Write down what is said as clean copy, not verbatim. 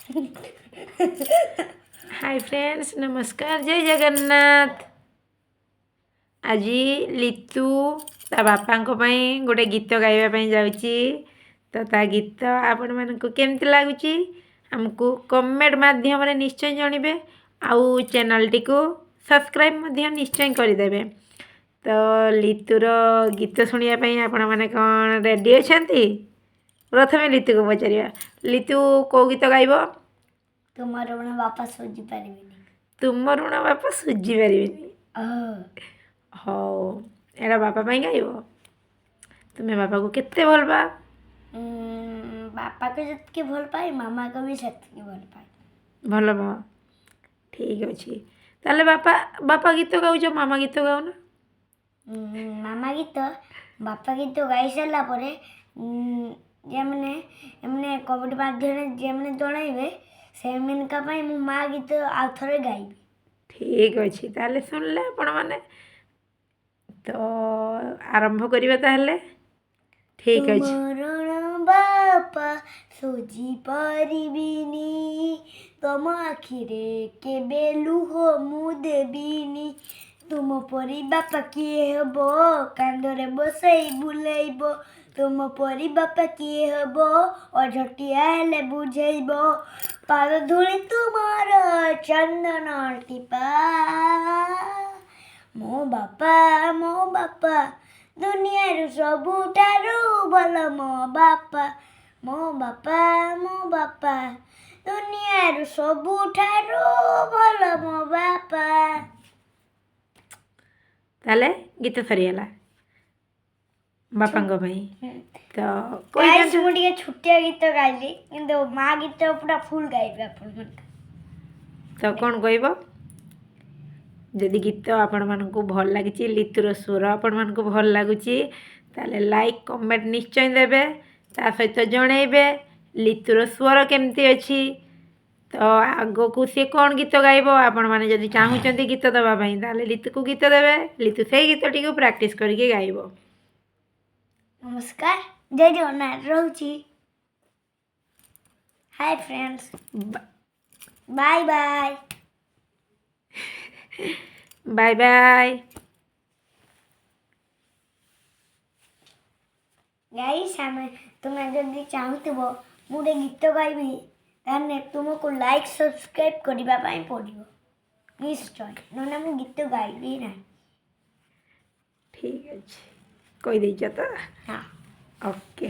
High friends, ନମସ୍କାର, ଜୟ ଜଗନ୍ନାଥ। ଆଜି ଲିତୁ ତା ବାପାଙ୍କ ପାଇଁ ଗୋଟେ ଗୀତ ଗାଇବା ପାଇଁ ଯାଉଛି। ତ ତା ଗୀତ ଆପଣମାନଙ୍କୁ କେମିତି ଲାଗୁଛି, ଆମକୁ କମେଣ୍ଟ ମାଧ୍ୟମରେ ନିଶ୍ଚୟ ଜଣିବେ ଆଉ ଚ୍ୟାନେଲଟିକୁ ସବସ୍କ୍ରାଇବ୍ ମଧ୍ୟ ନିଶ୍ଚୟ କରିଦେବେ। ତ ଲିତୁର ଗୀତ ଶୁଣିବା ପାଇଁ ଆପଣମାନେ କ'ଣ ରେଡ଼ି ଅଛନ୍ତି? ପ୍ରଥମେ ଲିତୁକୁ ପଚାରିବା। ଲିତୁ, କେଉଁ ଗୀତ ଗାଇବ? ତୁମ ଋଣ ବାପା ସୁଝି ପାରିବିନି। ତୁମ ଋଣ ବାପା ସୁଝି ପାରିବେନି। ହଉ, ଏଇଟା ବାପା ପାଇଁ ଗାଇବ। ତୁମେ ବାପାକୁ କେତେ ଭଲ ପାଅ? ବାପାକୁ ଯେତିକି ଭଲ ପାଏ, ମାମାକୁ ବି ସେତିକି ଭଲ ପାଏ। ଭଲ ପାଅ, ଠିକ୍ ଅଛି। ତାହେଲେ ବାପା ବାପା ଗୀତ ଗାଉଛ, ମାମା ଗୀତ ଗାଉନ। ମାମା ଗୀତ, ବାପା ଗୀତ ଗାଇ ସାରିଲା ପରେ ଯେଉଁମାନେ ଏମାନେ କମେଣ୍ଟ ମାଧ୍ୟମରେ ଯେଉଁମାନେ ଜଣାଇବେ, ସେମାନଙ୍କ ପାଇଁ ମୁଁ ମା ଗୀତ ଆଉ ଥରେ ଗାଇବି। ଠିକ୍ ଅଛି, ତାହେଲେ ଶୁଣିଲେ ଆପଣମାନେ। ତ ଆରମ୍ଭ କରିବା ତାହେଲେ। ଠିକ୍ ଅଛି। ତୁମ ଋଣ ବାପା ସୁଝି ପାରିବିନି, ତମ ଆଖିରେ କେବେ ଲୁହ ମୁଁ ଦେବିନି। ତୁମ ପରି ବାପା କିଏ ହେବ, କାନ୍ଧରେ ବସେଇ ବୁଲେଇବ। ତୁମ ପରି ବାପା କିଏ ହେବ, ଅଝଟିଆ ହେଲେ ବୁଝେଇବ। ପାଦ ଧୂଳି ତୁମର ଚନ୍ଦନ ଟିପା। ମୋ ବାପା, ମୋ ବାପା, ଦୁନିଆରୁ ସବୁଠାରୁ ଭଲ ମୋ ବାପା। ମୋ ବାପା, ମୋ ବାପା, ଦୁନିଆରୁ ସବୁଠାରୁ ଭଲ ମୋ ବାପା। ତାହେଲେ ଗୀତ ସରିଗଲା ବାପାଙ୍କ ପାଇଁ। ତ ଗାଇସ୍, କହିଦିଅନ୍ତୁ। ମୁଁ ଟିକେ ଛୋଟିଆ ଗୀତ ଗାଇଲି, କିନ୍ତୁ ମା ଗୀତ ପୁରା ଫୁଲ୍ ଗାଇବି ଆପଣମାନଙ୍କୁ। ତ କ'ଣ କହିବ? ଯଦି ଗୀତ ଆପଣମାନଙ୍କୁ ଭଲ ଲାଗିଛି, ଲିତୁର ସ୍ୱର ଆପଣମାନଙ୍କୁ ଭଲ ଲାଗୁଛି, ତାହେଲେ ଲାଇକ୍ କମେଣ୍ଟ ନିଶ୍ଚୟ ଦେବେ। ତା ସହିତ ଜଣେଇବେ ଲିତୁର ସ୍ୱର କେମିତି ଅଛି। ତ ଆଗକୁ ସିଏ କ'ଣ ଗୀତ ଗାଇବ, ଆପଣମାନେ ଯଦି ଚାହୁଁଛନ୍ତି ଗୀତ ଦେବା ପାଇଁ, ତାହେଲେ ଲିତୁକୁ ଗୀତ ଦେବେ। ଲିତୁ ସେଇ ଗୀତଟିକୁ ପ୍ରାକ୍ଟିସ୍ କରିକି ଗାଇବ। ନମସ୍କାର, ଜୟ ଜଗନ୍ନାଥ, ରହୁଛି। Hi friends, bye bye. Bye bye. Guys, ଆମେ ତୁମେ ଯଦି ଚାହୁଁଥିବ ମୁଁ ଗୋଟେ ଗୀତ ଗାଇବି, ତାହେଲେ ତୁମକୁ ଲାଇକ୍ ସବସ୍କ୍ରାଇବ୍ କରିବା ପାଇଁ ପଡ଼ିବ ନିଶ୍ଚୟ, ନହେଲେ ମୁଁ ଗୀତ ଗାଇବି ନାହିଁ। ଠିକ୍ ଅଛି, କହିଦେଇଛ ତ? ହଁ। ଓକେ।